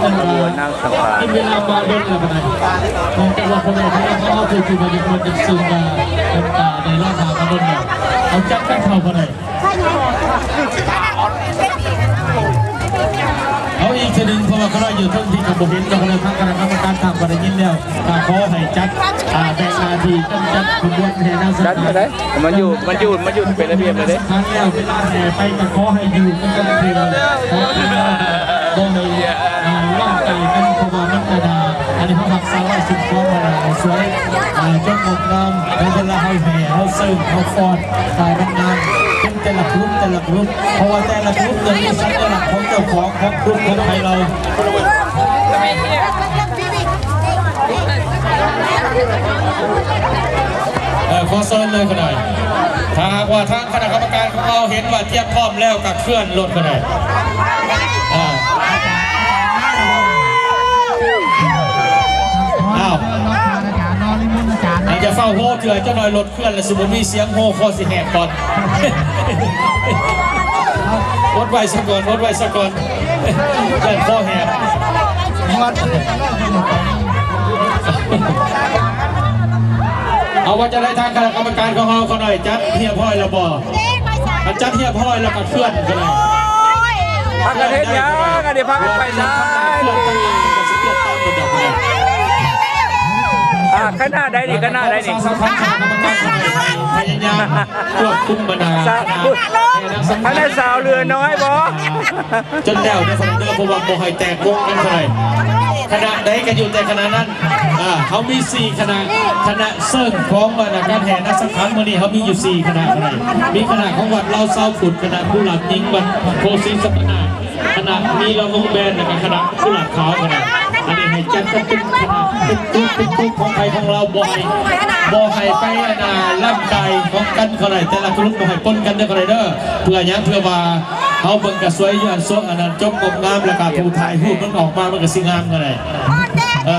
ຂະບວນນາງສັງຂານ ເວລາມາດົນແລ້ວປານໃດ ແຕ່ວ່າຄົນໃດທີ່ເຮົາຖືກທີ່ວ່າຍັງຄົນຈະເຊິ່ງວ່າເປັນຕາໃນລາວມາດົນແລ້ວ ເອົາຈັດກັນເຂົ້າປານໃດ ເອົາອີກເທື່ອໜຶ່ງ ເພາະວ່າຂ້ານ້ອຍຢູ່ເທິງທີ່ກໍບໍ່ເຫັນ ເຈົ້າຄະນະທາງຄະນະກຳມະການຖ້າບໍ່ໄດ້ຍິນແລ້ວ ກໍຂໍໃຫ້ຈັດ ອ່າ ແບ່ງໜ້າທີ່ກັນຈັດຂະບວນແຫ່ນາງສັງຂານ ມັນຢູ່ ມັນຢູ່ ມັນຢູ່ເປັນລະບຽບເລີຍເດ້ ສັງຂານແລ້ວເວລາແຫ່ໄປກໍຂໍໃຫ້ຢູ່ກັນເທື່ອ ຂໍໃຫ້ບໍ່ໃຫ້ ອ່າ ລ້າງໄກ່ກັນ ເພາະວ່າມັນກະດາ ອັນນີ້ເຮົາຮັກສາໄວ້ ສືບຄອງມາດາສວຍ ອ່າ ຈົນງົດງາມ ໃນເວລາເຮົາແຫ່ ເຮົາເຊິ່ງ ເຮົາຟ້ອນ ອ່າ ນາງງາມ ເປັນແຕ່ລະກຸ່ມ ແຕ່ລະກຸ່ມ ເພາະວ່າແຕ່ລະກຸ່ມຈະມີສັນຍະລັກຂອງເຈົ້າຂອງ ຂອງກຸ່ມຂອງໃຜເຫຼົ່າ ເອີ ຂໍເຊີນເລີຍກໍໄດ້ ຖ້າຫາກວ່າທາງຄະນະກຳມະການຂອງເຮົາເຫັນວ່າຕຽມພ້ອມແລ້ວ ກໍເຄື່ອນລົດກໍໄດ້ ອ່າ ອ້າວ ອາດຈະຟ້າວໂຮເທື່ອ ຈັກໜ້ອຍລົດ ເພື່ອນລະຊິບໍ່ມີສຽງໂຮ ຄໍຊິແຫບກ່ອນ ອົດໄວ້ຊະກ່ອນ ອົດໄວ້ຊະກ່ອນ ຢ້ານຄໍແຫບ ເອົາວ່າຈັ່ງໃດ ທາງຄະນະກຳມະການຂອງເຮົາ ຂະນ້ອຍຈັດຮຽບຮ້ອຍແລ້ວບໍ່? ຄັນຈັດຮຽບຮ້ອຍແລ້ວກໍເຄື່ອນກໍໄດ້ ພາກັນເຮັດຫຍັງ ອັນນີ້ພາກັນໄປໃສ? ອ່າ ຄະນະໃດນີ້ ຄະນະໃດນີ້? ພະຍາຍາມຄວບຄຸມບັນດາ ຄະນະສາວເຫຼືອນ້ອຍບໍ່? ຈົນແລ້ວເດີ ເພາະວ່າບໍ່ໃຫ້ແຕກວົງກັນເທົ່າໃດ ຄະນະໃດກໍຢູ່ແຕ່ຄະນະນັ້ນ ອ່າ ເຮົາມີສີ່ຄະນະ ຄະນະເຊິ່ງຂອງ ອ່າ ການແຫ່ນາງສັງຂານມື້ນີ້ ເຮົາມີຢູ່ສີ່ຄະນະເທົ່ານັ້ນ ມີຄະນະຂອງວັດລາວຊາວພຸດ ຄະນະກຸຫຼາບຍິງ ວັດໂພສີສັດຕະນາ ຄະນະມີລຳວົງແບນ ແລ້ວກໍຄະນະກຸຫຼາບຂາວ ຄະນະ ອັນນີ້ໃຫ້ຈັດກັນເປັນຄະນະ ເປັນກຸ່ມ ເປັນກຸ່ມຂອງໃຜຂອງລາວ ບໍ່ໃຫ້ ບໍ່ໃຫ້ໄປ ອັນນ່າ ລ້າງກາຍຂອງກັນເທົ່າໃດ ແຕ່ລະກຸ່ມບໍ່ໃຫ້ປົນກັນເດີ ເທົ່າໃດເດີ ເພື່ອຫຍັງ ເພື່ອວ່າເຮົາເບິ່ງກະສວຍຢູ່ ອັນສົງ ອັນນັ້ນຈົບງົບງາມ ແລ້ວກະຜູ້ຖ່າຍຮູບມັນອອກມາ ມັນກະຊິງາມເທົ່າໃດ.